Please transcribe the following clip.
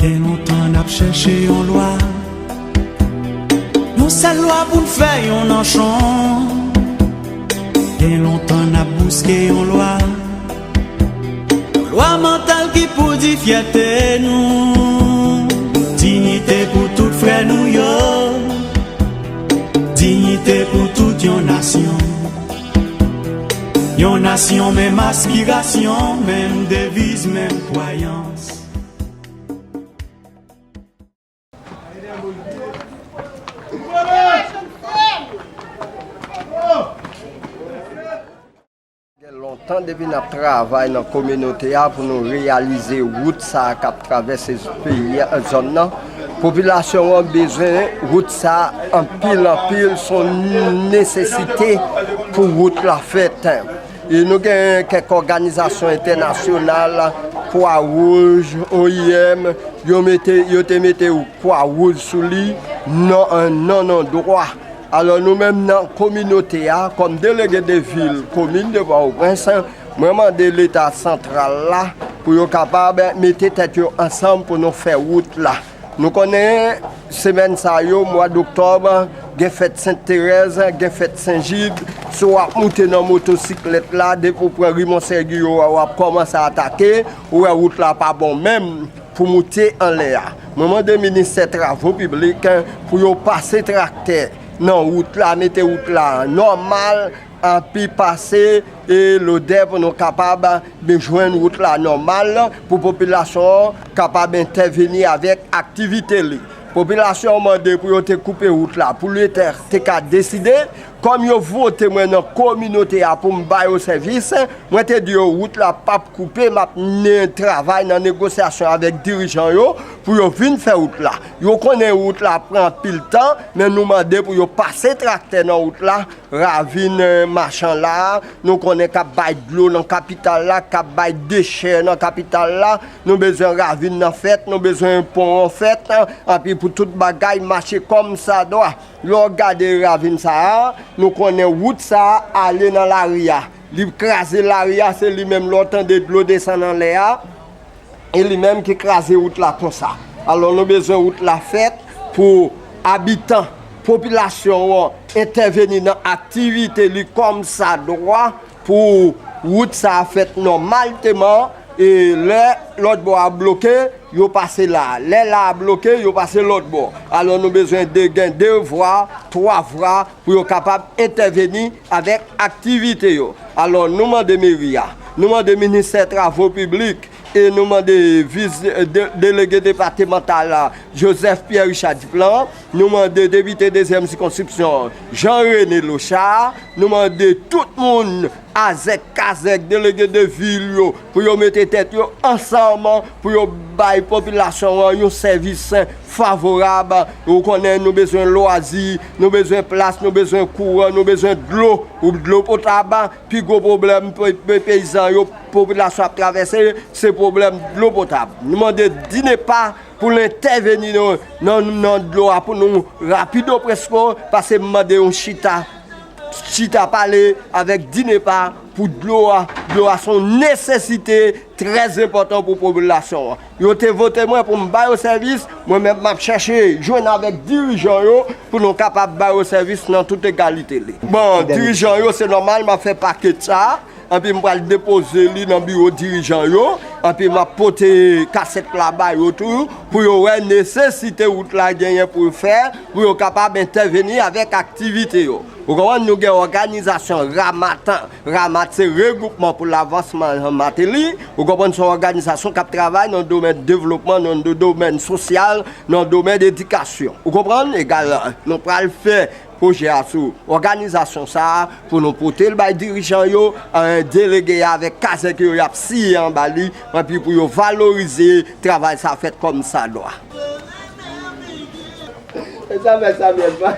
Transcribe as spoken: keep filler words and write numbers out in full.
Gen lontan n ap chèche yon lwa, yon sèl lwa pou n fè yon nanchon. Gen lontan n ap bouske yon lwa, yon lwa mantal ki pou di fyète nou. Diyite pou tout frè nou yo, diyite pou tout yon nasyon. Yon nasyon, menm aspirasyon, menm deviz, menm kwayans. Gen lontan depi n ap travay nan kominote a pou nou reyalize wout sa a k ap travèse peyi a, zòn nan. Popilasyon an bezwen wout sa a anpil, anpil, se yon nesesite pou wout la fèt. E nou gen kèk òganizasyon entènasyonal, Kwa Wouj, O I M, yo mete, yo te mete Kwa Wouj sou li, nan, nan, nan dwa. Alò, nou menm nan kominote a, kòm delege de vil, komin de Pòtoprens, mwen mande Leta santral la pou yo kapab mete tèt yo ansanm pou nou fè wout la. Nou konnen semèn sa yo, mwa doktòb, gen fèt Sent Terèz, gen fèt Sen Jid. Si w ap moute nan motosiklèt la, depi w pran ri Monsègi yo, w ap kòmanse atake, ou wè wout la pa bon menm pou moute anlè a. Mwen mande ministè travo piblik pou yo pase traktè nan wout la, mete wout la nòmal, anpi pase e lodè pou nou kapab jwenn wout la nòmal, pou popilasyon an kapab entèveni avèk aktivite li. Popilasyon an mande pou yo te koupe wout la, pou Leta te ka deside. Kòm yo vote mwen nan kominote a pou m ba yo sèvis, mwen te di yo wout la p ap koupe, m ap ne-, travay nan negosyasyon avèk dirijan yo pou yo vin fè wout la. Yo konnen wout la pran anpil tan, men nou mande pou yo pase traktè nan wout la, ravin, eh, Machan la, nou konnen k ap bay dlo nan kapital la, k ap bay dechè nan kapital la. Nou bezwen ravin nan fèt, nou bezwen pon an fèt, anpi pou tout bagay mache kòm sa dwa. Lè w gade ravin sa a, nou konnen wout sa a ale nan lari a. Li kraze lari a, se li menm lè w tande dlo desann anlè a, e li menm ki kraze wout la konsa. Alò, nou bezwen wout la fèt pou abitan, popilasyon an entèveni nan aktivite li kòm sa dwa pou wout sa a fèt nòmalteman, e lè lòt bò a bloke, yo pase la. Lè la a bloke, yo pase lòt bò. Alò, nou bezwen de, gen de vwa, twa vwa pou yo kapab entèveni avèk aktivite yo. Alò, nou mande meri a, nou mande ministè travo piblik, e nou mande vis, de, delege depatmantal la, Joseph Pierre Richard Duplan, nou mande depite dezyèm sikonskripsyon, Jean René Lochard, nou mande tout moun, azèk, kazèk, delege de vil yo, pou yo mete tèt yo ansanm, pou yo bay popilasyon an yon sèvis favorab. Ou konnen nou bezwen lwazi, nou bezwen plas, nou bezwen kouran, nou bezwen dlo, ou dlo potab. Pi gwo pwoblèm pe-, pe-, peyizan yo, popilasyon ap travèse, se pwoblèm dlo potab. Nou mande DINEPA pou l entèveni nan, nan, nan dlo a pou nou rapido presko, paske m mande yon chita, chita pale avèk DINEPA pou dlo a. Dlo a se yon nesesite trè enpòtan pou popilasyon an. Yo te vote mwen pou m ba yo sèvis, mwen menm m ap chèche jwenn avèk dirijan yo pou nou kapab ba yo sèvis nan tout egalite li. Bon, dirijan yo, se nòmal, m ap fè pakèt sa, anpi m pral depoze li nan biwo dirijan yo, anpi m ap pote kasèt la ba yo tou, pou yo wè nesesite wout la genyen pou yo fè, pou yo kapab entèveni avèk aktivite yo. Ou konprann, nou gen òganizasyon RAMAT, RAMAT se Regwoupman pou Lavansman Mateli. Ou konprann, se yon òganizasyon k ap travay nan domèn devlopman, nan do-, domèn sosyal, nan domèn edikasyon. Ou konprann? Egal, nou pral fè pwojè a sou òganizasyon sa a pou nou pote l bay dirijan yo, eh, delege a avèk kazèk yo, y ap siyen anba li, anpi pou yo valorize travay sa fèt kòm sa dwa. E sa fè Samuel pa.